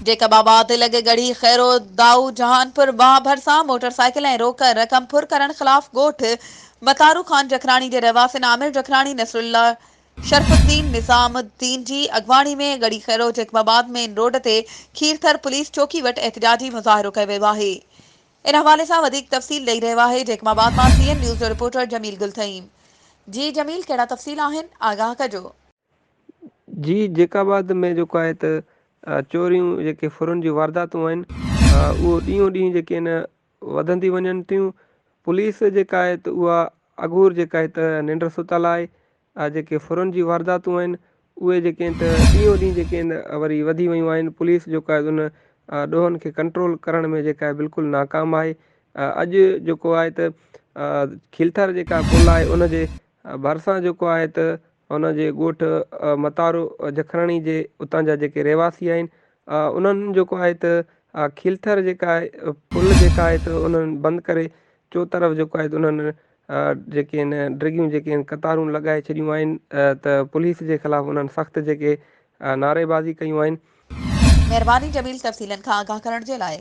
Jacob آباد لڳ ڳڙهي خيرو دائو جهانپور واهه ڀرسان موٽر سائيڪل ۽ روڪ رقم ڦر ڪرڻ خلاف ڳوٺ متارو خان جکراڻي جي رهواسين عامر جکراڻي، نصرالله، شرف الدين، نظام الدين جي اڳواڻي ۾ ڳڙهي خيرو جيڪب آباد مين روڊ تي کيرٿر پوليس چوڪي وٽ احتجاجي مظاهرو ڪيو ويو آهي. ان حوالي سان وڌيڪ تفصيل ڏئي رهيو آهي جيڪب آباد مان سي اين نيوز جو رپورٽر جميل گل ٿهيم. جي جميل ڪهڙا تفصيل آهن آگاهه ڪجو. جي جيڪب آباد ۾ جيڪو آهي ته چوريون جيڪي ڦرن جون وارداتون آهن اهو ڏينهون ڏينهن جيڪي آهن وڌندي وڃن ٿيون پوليس جيڪا آهي ته اها اگهور جيڪا آهي ته ننڊ ستل آهي جيڪي ڦرن جون وارداتون آهن اهي جيڪي آهن ته ڏينهون ڏينهن جيڪي آهن وري وڌي ويون آهن پوليس جيڪو آهي ان ڏوهن کي ڪنٽرول ڪرڻ ۾ جيڪا آهي بلڪل ناڪام آهي اڄ جيڪو آهي ته کيلٿر جيڪا پل آهي ان جي ڀرسان جيڪو آهي ته ان جي ڳوٺ متارو جکراڻي جي اتان جا جيڪي رهواسي آهن انهن جيڪو آهي ته کيلٿر جيڪا آهي پل جيڪا آهي ته انهن بند ڪري چوطرف جيڪو آهي ته انهن جيڪي آهن ڊگهيون جيڪي آهن قطارون لڳائي ڇڏيون آهن ته پوليس جي خلاف انهن سخت جيڪي نعريبازي ڪيون آهن. مهرباني جميل تفصيلن کان آگاهه ڪرڻ جي لاء.